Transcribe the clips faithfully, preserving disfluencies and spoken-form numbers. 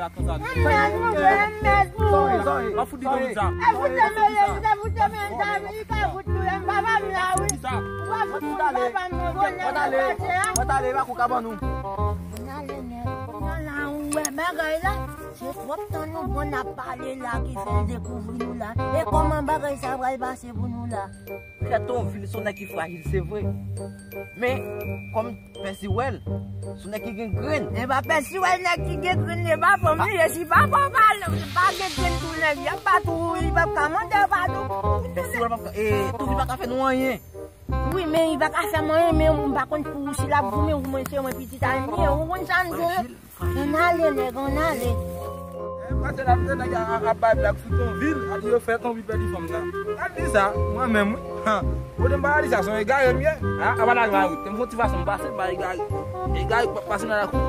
Mèd, move, mèd, move. Sòri, sòri. Pa fout li konn sa. E fout de mèd, e fout de mèd, sa, li ka fout nou, e m pa pa m la, wi. Ou pa fout nou, papa m, non, bonè, mwen pase, a. Mwen t ale, pa kou ka ban nou. N ale nèt. Nan la, ou wè bagay la, se twòp tan nou bon ap pale la ki fè l dekouvri nou la. E kòman bagay sa pral pase pou nou la? Kè Tonvil se yon nèg ki frajil, se vre. Men, kòm Pèsiwèl, se yon nèg ki gen grenn. E pa Pèsiwèl nèg ki gen grenn, e pa fòm li ye, si pa fò pa, pa gen grenn tou nèg, y ap bat ou, li p ap ka mande w padon. Pèsiwèl p ap ka, e, Tonvil pa ka fè nou anyen. Wi, men li pa ka fè m anyen, men m pa konn pou ou si l ap goumen, ou mwen se mwen pitit a m ye, ou konn sa m di w. Ann ale, nèg, ann ale. E, pase la, m te nèg a, a, ap bay blag sou Tonvil, a di yo fè Tonvil pèdi fanm nan. Gad di sa, mwen menm, wi. Ha, kote m pa di sa, se yon egare m ye. Ha, apa nèg la, wi. Te m fè yon ti fason m pase, m pa egare. Egare, pa, pase nan lakou.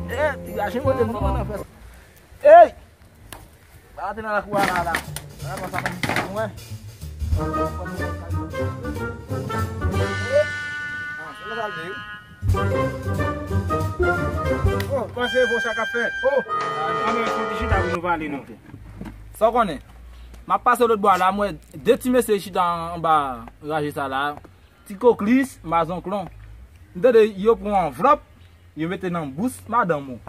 E, ti gason, kote m nan fè sa. Ey! Ba te nan lakou a la, la. La, konsa, konsa, mwen. Ah, se konsa l te ye. Oh, panse bon sa k ap fèt. Oh! Ann, ann, fè yon ti chita pou nou pale, non. Sa w konnen? M ap pase lòt bò a la, m wè de ti mesye chita anba raje sa la. Ti Koklis, Mazonklon. M tande yo pran yon anvlòp, yo mete nan bous madanm ou.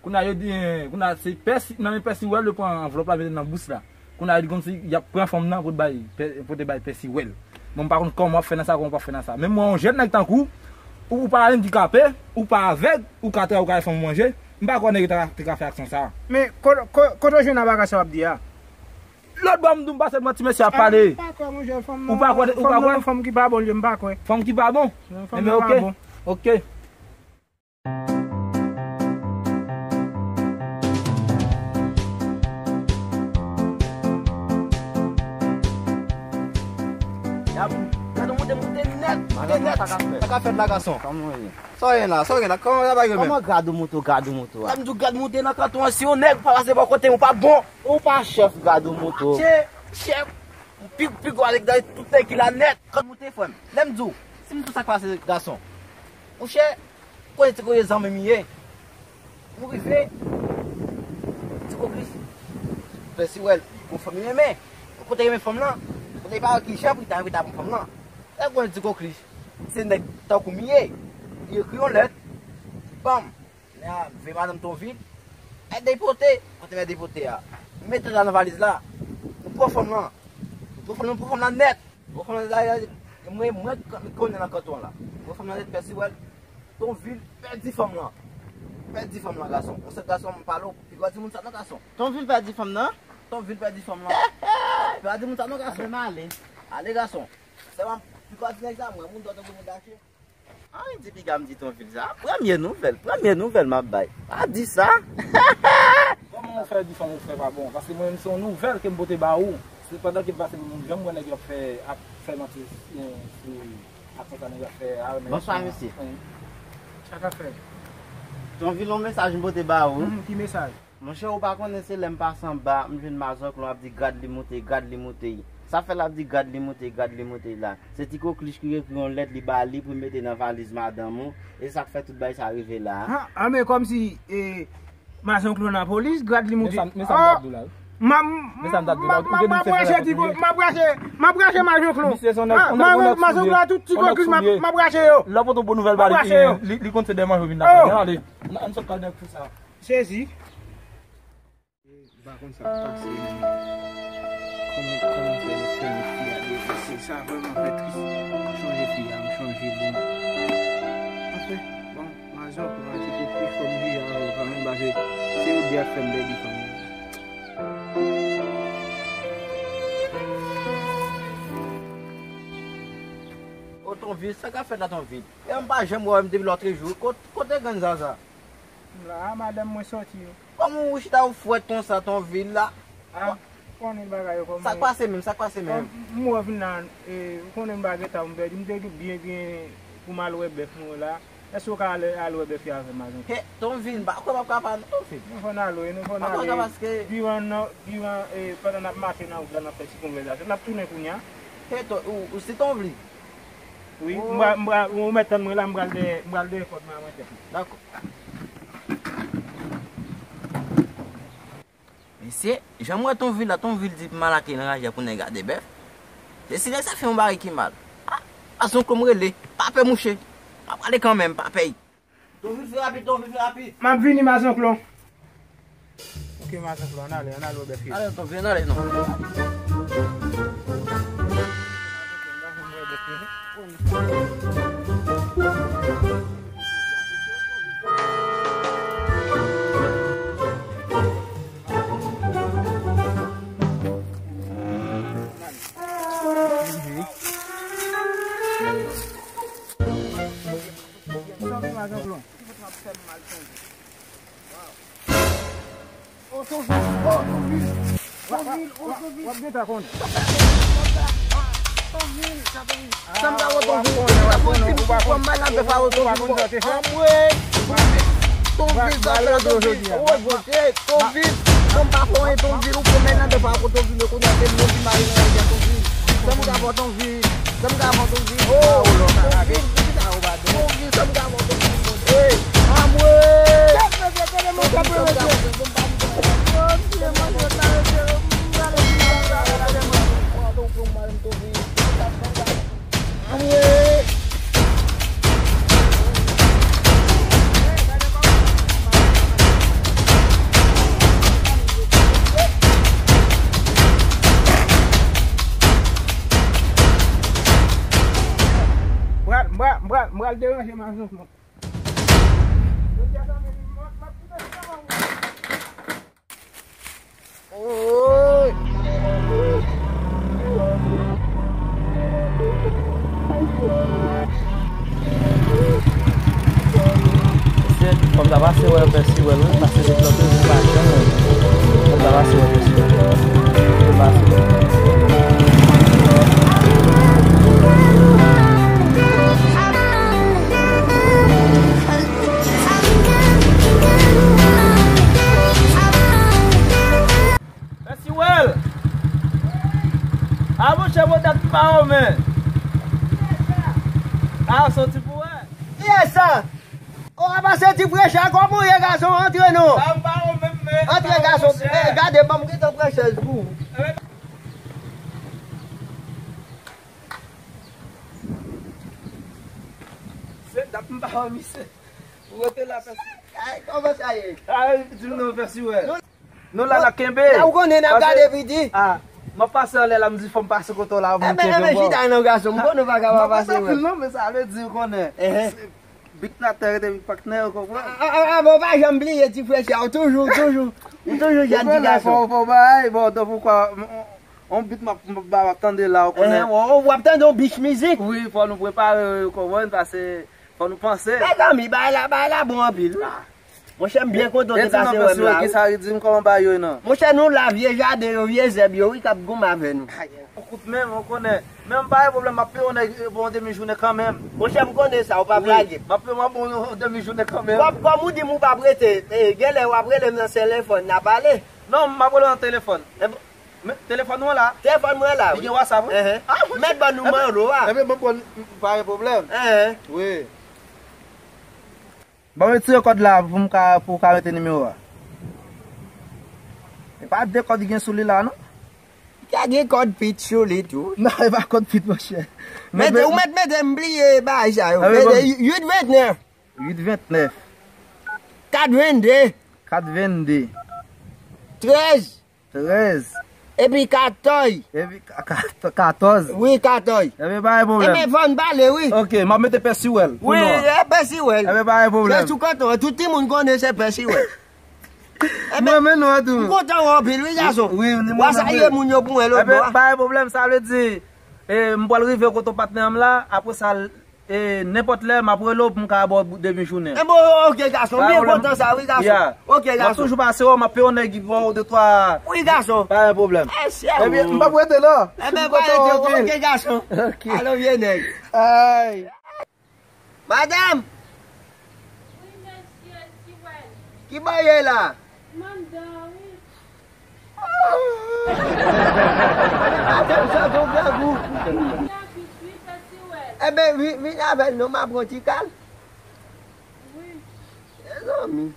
Kounye a yo di, kounye a se Pèsi, nan men Pèsiwèl yo pran anvlòp la, mete nan bous la. Kounye a yo di kòmsi y ap pran fanm nan pou bay, pou te bay Pèsiwèl. Bon, m pa konn kòman w ap fè nan sa, kòman w p ap fè nan sa. Men mwen, yon jèn nèg tankou w, ou pa andikape, ou pa avèg, ou ka travay, ou ka fè fanm ou manje, m pa kwè nèg yo ta, te ka fè aksyon sa a. Men, ko-, ko-, kote w jwenn bagay sa w ap di a? Lòt bò, m di w, m pase, mwen, ti mesye ap pale. M pa kwè, monchè, fanm nan, ou pa kwè, ou pa kwè? Fanm ki pa bon, m pa kwè. Fanm ki pa bon? Fanm nan pa bon. Enben, oke. Oke. Gade, monte, monte nèt, monte nèt. Sa k ap fèt la, gason? Kòman w ye? Sa w ye la, sa w ye la, kòman bagay yo menm? Kòman gad ou monte, gad ou monte a? Lè m di w gad monte nan kanton an, si yon nèg pa pase bò kote m, ou pa bon. Ou pa chèf gad ou monte. Chèf, chèf. Pi, pi gwo avèk dan tout nèg ki la nèt. Gad monte, frè m. Lè m di w, si m di w sa k pase, gason. Monchè, konnen ti koze zanmi m ye. Nou rive. Ti Koklis. Pèsiwèl, gon fanm li renmen. Kote renmen fanm lan? Kote li pa wè ki jan pou li ta rive ta pran fanm lan. Lè konnen Ti Koklis se nèg tankou m ye, li ekri yon lèt, ban m. Nèg la veye madanm Tonvil, al depote. Kote mèt depote a? Mete la nan valiz la. Nou pran fanm lan. Nou pran fanm lan, nou pran fanm lan nèt. Nou pran fanm lan la, la, mwen, mwen, mwen konnen nan kanton an la. Nou pran fanm lan nèt, Pèsiwèl. Tonvil pèdi fanm lan. Pèdi fanm lan, gason. Yon sèl gason, m pale w. Piga w di moun sa non, gason. Tonvil pèdi fanm nan? Tonvil pèdi fanm lan. Piga w di moun sa non, gason. Ann ale. Ale, gason. Sèlman, piga w di nèg sa, mwen, moun dòt, moun gache. Ann di piga m di Tonvil sa. Premye nouvèl, premye nouvèl m ap bay. Pa di sa. Kòman w fè di fanm ou frè pa bon? Paske mwen menm se yon nouvèl ke m pote ba ou. Se pandan ke m pase m janm wè nèg yo ap fè, ap fè manti, eh, sou aksyon sa nèg yo ap fè a, men... Bonswa, mesye. Wi. Sa k ap fèt? Tonvil, yon mesaj m pote ba ou. Hmm, ki mesaj? Monchè, ou pa konnen se lè m pase anba, m jwenn Mazonklon ap di gad li moute, gad li moute. Sa fè l ap di gad li moute, gad li moute la? Se Ti Koklis ki ekri yon lèt li ba li pou l mete nan valiz madanm ou. E sa k fè tout bagay sa rive la a. Ah, ah, men kòmsi, e, Mazonklon nan polis, gad li moute. Men sa, men sa m t ap di w la, wi. M ap, m ap, m ap rache Ti Ko-, m ap rache, m ap rache Mazonklon. Misye se yon nèg, ah, yon nèg, yon nèg Mazonklon souye. Tout Ti Koklis, m ap, m ap rache yo. Lè w pote yon bon nouvèl ba li, li, li konn se dèyè manje w vin lakay. Ann ale. Ann sot kay nèg fou sa. Sezi. M pa konn sa k pase menm. Kòman, kòman fè yo fè met fi a deprese? Sa vrèman fè tris. M chonje fi a, m chonje bon. Anfen, bon, Mazonklon, Ti Koklis, fò m jije avè yo kanmenm, paske se yo de ap fè m pèdi fanm nan. O Tonvil, sa k ap fèt la, Tonvil? E m pa janm wè w menm depi lòtrejou. Kot-, kote grann Zaza? M la, madanm mwen sòti. Kòman ou chita ou frèt konsa, Tonvil la? Ah, ou konnen bagay yo kòman. Sa k pase menm, sa k pase menm? M wè w vin la, e, ou konnen m pa gen tan pou m pèdi. M te gen byen, byen pou m al wè bèf mwen la. Èske w ka al, al wè bèf yo avè m, madanm? He, Tonvil, m pa kwè m ap ka pa non, Tonvil. Nou fò n al wi, nou fò n ale. Paske diran nan, diran, e, pandan n ap mache nan wout la, n ap fè ti konvèsasyon, n ap tounen kounye a. He, Ton-, ou, ou si Tonvil? Wi, m pral, m pral, ou mèt tann mwen la, m pral dèyè, m pral dèyè pòt mwen a mwen tèt mwen. Dakò. Mesye, jan m wè Tonvil la, Tonvil di malake anraje pou nèg a de bèf. Se si nèg sa fè yon bagay ki mal. Ah, pa zonk m rele, pa pè mouche. M ap prale kanmenm, pa pè. Tonvil fè rapid, Tonvil fè rapid. M ap vini, Mazonklon. Ok, Mazonklon, ann ale, ann ale wè bèf yo. Ale, Tonvil, ann ale, non. Tonvil, o Tonvil. Tonvil, o Tonvil. W ap gentan konn. Tonvil, sa Tonvil. Sa m ka wè Tonvil. Sa Tonvil, pou m bay la de fwa Tonvil. Anmwe. Tonvil, sa m ka Tonvil. Tonvil, sa m pa fè Tonvil, ou pran men la de fwa Tonvil, kounye a se mwen ki mare nan Tonvil. Sa m ka fè Tonvil. Sa m ka fè Tonvil. Oh, Tonvil, Tonvil, sa m ka fè Tonvil. Hey, anmwe. M pral, m pral, m pral, m pral deranje Mazonklon. Mesye, fòm ta pase wè pè Siwèl, wi, pase de plante, wi, pa janm wè. Fòm ta pase wè pè Siwèl. Fòm pase. Pè Siwèl! A monchè, bon dat m pa wè w, men. A, soti pou wè. Kiyès sa? O, a pa se ti frè Chak, kòman w ye, gason? Antre non. Sa m pa wè w menm, men. Antre, gason. Eh, gade, ban m gentan pran chèz pou ou. Se dat m pa wè misye. Ou rete la, pè Siwèl. Ay, kòman sa ye? Ay, di m non, pè Siwèl. Nou la, n ap kenbe. La, ou konnen n ap gade piti. Ah, m ap pase anlè la, m di fò m pase kote w la, pou m kenbe bò. Enben, enben, chita non, gason, m konnen w pa ka pa pase, wè. Non, men sa vle di, ou konnen. Bit nan tè rete bit patnè, ou konprann? Ah, ah, ah, bon, pa janm bliye ti frè Chak, ou toujou, toujou, ou toujou jèn ti gason. Fò, fò, bay, bon, donk, poukwa, on bit m ap, m ap, m ap tande la, ou konnen. Enhen, w, w ap tande yon bich mizik. Wi, fò nou prepare, ou konprann, paske fò nou panse. Mezanmi, bagay la, bagay la bon anpil, wi. Monchè, m byen kontan w te pase wè m la, wi. Kisa ri di m kòman bagay yo ye non? Monchè, nou la, vye jaden yo, vye zèb yo, wi, k ap goumen avè nou. Ay, on kout men, ou konnen. Men m pa gen pwoblèm, m ap peye yon nèg, eh, bon, yon demi jounen kanmenm. Monchè, m konnen sa, ou p ap lage m. M ap peye yon bon yon demi jounen kanmenm. Kòm, kòm ou di m ou p ap rete, eh, genlè w ap rele m nan telefòn, n a pale. Non, m ap rele w nan telefòn. Enben, men, telefòn mwen la. Telefòn mwen la, wi. Li gen WhatsApp, wi. Enhen. Ah, monchè. Mèt ban nou manlo a. Enben, bon, bon, pa gen pwoblèm. Enhen. Wi. Ban m retire kòd la pou m ka, pou w ka mete nimewo a. E pa de kòd ki gen sou li la, non? Ka gen kòd pit sou li tou. Non, e pa kòd pit, monchè. Mete, ou mèt mete, m bliye bagay sa yo. Mete uit vennèf. Uit vennèf. Kat vennde. Kat vennde. Trèz. Trèz. Epi katòz. Epi ka-, ka-, katòz. Wi, katòz. Enben, pa gen pwoblèm. Enben, fò n pale, wi. Ok, m ap mete Pè Siwèl pou non an. Wi, e, Pè Siwèl. Enben, pa gen pwoblèm. Se sou kanton an, tout timoun konnen se Pè Siwèl. Enben, mwen, men non an tou. M kontan wè w anpil, wi, gason. Wi, wi, mwen menm tou. W a salye moun yo pou mwen lòt bò a. Enben, pa gen pwoblèm, sa vle di, e, m pral rive kote patnè m la, apre sa, E, nenpòt lè, m ap rele w pou m ka ba w demi jounen. E bon, ok, gason, m byen kontan sa, wi, gason. Ok, gason. M ap toujou pase wè w, m ap peye yon nèg ki ba w de twa. Wi, gason. Pa gen pwoblèm. Ebyen, m p ap rete non. Ebyen, pa rete, ok, gason. Ok. Alò, vye nèg. Ay. Madanm! Wi, mesye, Siwèl. Ki bò w ye la? M anndan an, wi. Madanm, sa gon grangou. Enben, vin, vin avè l non, m ap pran ti kal. Wi. Mezanmi.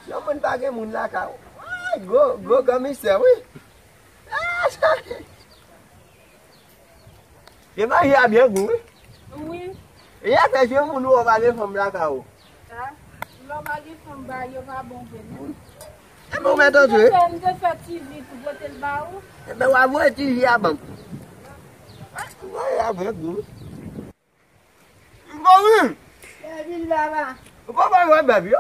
Yon moun pa gen moun lakay ou. Gwo, gwo komisè, wi. Ah, sa. Gen manje a byen gou, wi. Wi. E a fè se yon moun ou pa gen fanm lakay ou. Ah, lè w pa gen fanm, ba yo pa bon vre, non. E bon, mèt antre. M te fè, m te fè ti vi pou pote l ba ou. Ebyen, w a voye ti vi a ban m. Manje a byen gou, wi. Bon, wi. Bèf vin, papa. Ou pa bay wè bèf yo?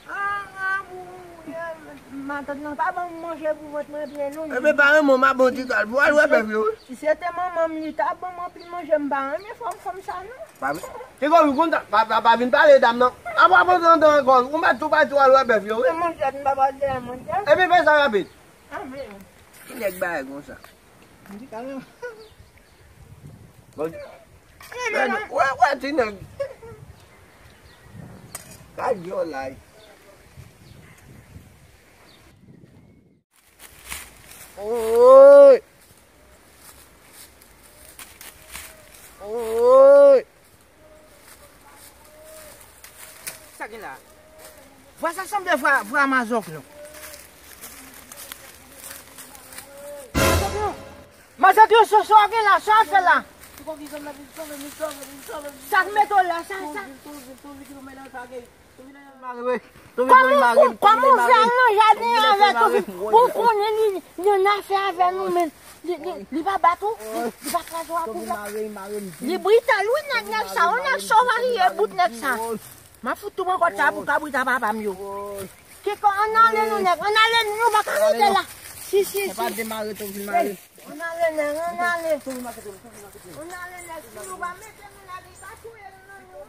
Ah, ah, pou, eh, matant lan pa ban m manje pou vant mwen plen, non. Ebyen, pa renmen w, m a bon ti kal pou al wè bèf yo, wi. Si se te manman m, li ta ban m anpil manje, m pa renmen fòm, fòm sa, non. Pa vre. Ti kòm ou konn sa, pa, pa, pa vin pale dam nan. Apa, pa pran tan ankò, ou mèt tou pati al wè bèf yo, wi. Manje, m pa pral dèyè manje. Ebyen, fè sa rapid. Ah, men. Ki nèg bagay konsa? M di kanmenm. Bon, men, wè, wè, ti nèg. Gad yon lay. Oy! Oy! Sa gen la? Vwa sa sanble vwa, vwa mazòk, non? Mazòk, non? Mazòk, non, sa, sa gen la, sa fè la? Sa k mete w la, sa, sa? Kòman w fè, kòman w fè al nan jaden an avè Tonfil? Bon, konnen li, li annafè avè nou, men li, li, li pa bat ou, li, li pa kraze w ak kout la. Li brital, wi, nèg, nèg sa, yon nèg sovaj li ye, bout nèg sa. M ap fout tou pran kòd sa pou kabrit a papa m yo. Kiko, ann ale nou, nèg, ann ale nou, nou pa ka rete la. Si, si, si. Ann ale, nèg, ann ale. Ann ale, nèg, si nou pa mete nou la, li ka touye nou, non, nou.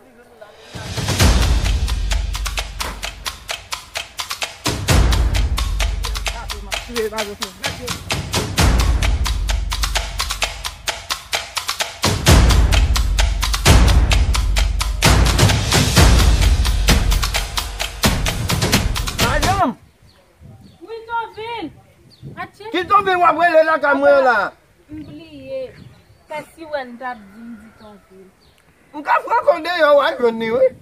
Madanm! Wi, Tonvil. Atchè. Ki Tonvil w ap rele lakay mwen la? M bliye. Pèsiwèl m t ap di, m di Tonvil. M ka fè ankò deyò, w a jwenn li, wi.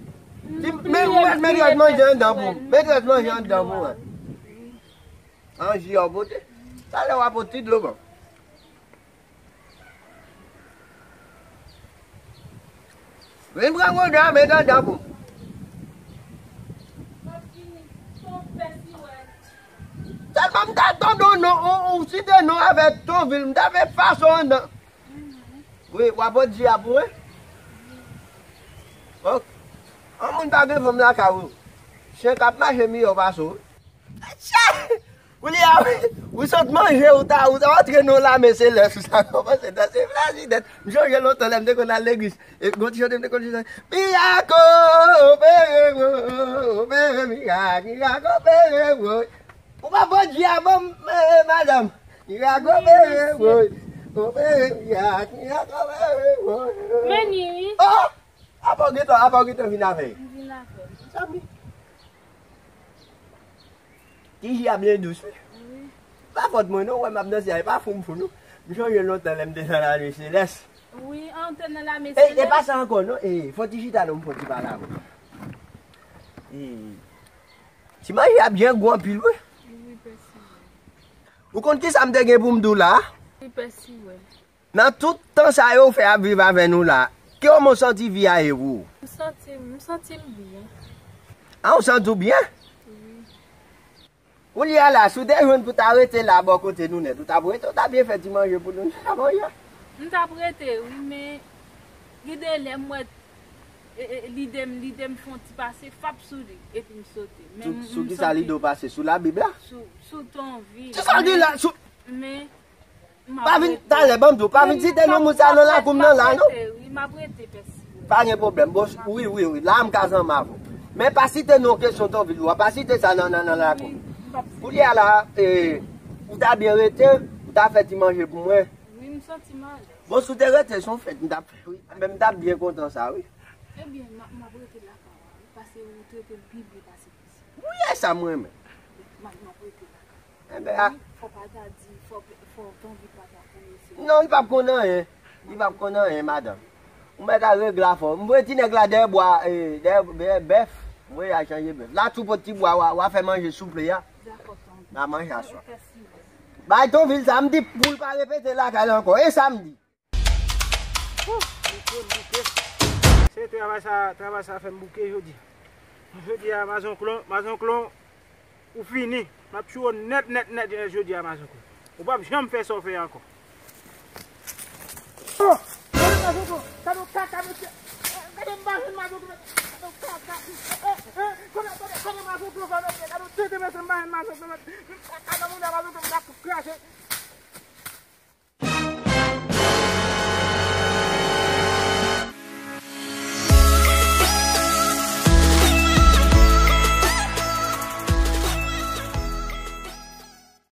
Ti, men ou mèt, metrès manje anndan pou m. Metrès manje anndan pou mwen. An ji a w pote. Talè w a pot ti dlo ban m. Vin pran gode a, met anndan pou m. Tèlman m ta tande w non, ou, ou site non avèk Tonvil, m ta fè fason anndan. Wi, w a pot ji a pou mwen? Ok. Yon moun pa gen fanm lakay ou. Chen k ap mache miyò pase w. Atchè! Kounye a, ou sot manje, ou ta, ou ta antre nan lame selès, ou sa kòmanse danse flaji dèt. M sonje lontan lè m te konn al legliz. E, gon ti chante m te konn chante. Mirak opere mwen, opere mirak, mirak opere mwen. Ou pa bon Dye a ban m, eh, madanm. Mirak opere mwen, opere mirak, mirak opere mwen. Meni, wi. Oh! Apa w gentan, apa w gentan vin avè l? M vin avè l. Sa m di. Ti ji a byen dous, wi. Wi. Pa fòt mwen, non, wè m ap danse a, e pa fou m fou, non. M sonje lontan lè m te nan lame selès. Wi, an te nan lame selès. E, e pa sa ankò, non. E, fò ti chita, non, m fò ti pale avè w. E, ti manje a byen gou anpil, wi. Wi, pèsiwèl. Ou konn ki sa m te gen pou m di w la? Wi, pèsiwèl. Nan tout tan sa yo w fè ap viv avè nou la, kòman w santi vi a ye pou ou? M santi, m santi m byen. A, ou santi w byen? Wi. Kounye a la, si w te jwenn pou w ta rete la bò kote nou nèt, ou t ap rete, ou ta byen fè ti manje pou nou, nou ta manje. M t ap rete, wi, men gen de lè m wè, e, e, lide m, lide m fè yon ti pase, fap sou li, epi m sote. Men sou, m, sou m ki sa santi lide w pase? Sou Labib la? Sou, sou Tonvil. Ki sa w di la? Sou... Men Pa vin, talè, ban m di w, pa vin site non moun sa nan lakou m nan la, non. M ap rete, wi, m ap rete, pèsiwèl. Pa gen pwoblèm, bon, wi, wi, wi, la m ka zanmi avè w. Men pa site non kesyon Tonvil ou a, pa site sa nan, nan, nan lakou m. Wi, m p ap site. Kounye a la, e, ou ta byen rete, ou ta fè ti manje pou mwen. Wi, m santi m alèz. Bon, si w te rete, se yon fèt m t ap fè, wi. Men m t ap byen kontan sa, wi. Ebyen, m ap, m ap rete lakay ou a, wi, paske ou trete m pi byen pase piti. Wi, e sa m renmen. M ap, m ap rete lakay ou. Enben, a. Fò pa ta di, fò, fò Tonvil pa ta konnen se. Non, li p ap konn anyen. Li p ap konn anyen, madanm. Ou mèt al regle afè w. M voye ti nèg la dèyè bwa, e, dèyè, dèyè bèf. M voye al chanje bèf. La, tou pot ti bwa, w a, w a fè manje souple a. Dakò. N a manje aswè. Bay Tonvil sa, m di pou l pa repete lakay la ankò. E sa m di. Bouke, bouke. Se travay sa, travay sa fè m bouke jodi. Jodi a, Mazonklon, Mazonklon, ou fini. M ap tchwe w nèt, nèt, nèt, nèt jodi a, Mazonklon. Ou p ap janm fè sa w fè ankò. Oh! Gade Mazonklon! Gade yon kaka, mesye! Gade m pa jwenn Mazonklon! Gade yon kaka! Eh, eh, eh, kote, kote, kote Mazonklon fè, mesye? Gade yon tete, mesye, m pa jwenn Mazonklon, mesye! Kaka nan mouda Mazonklon, m ap krache!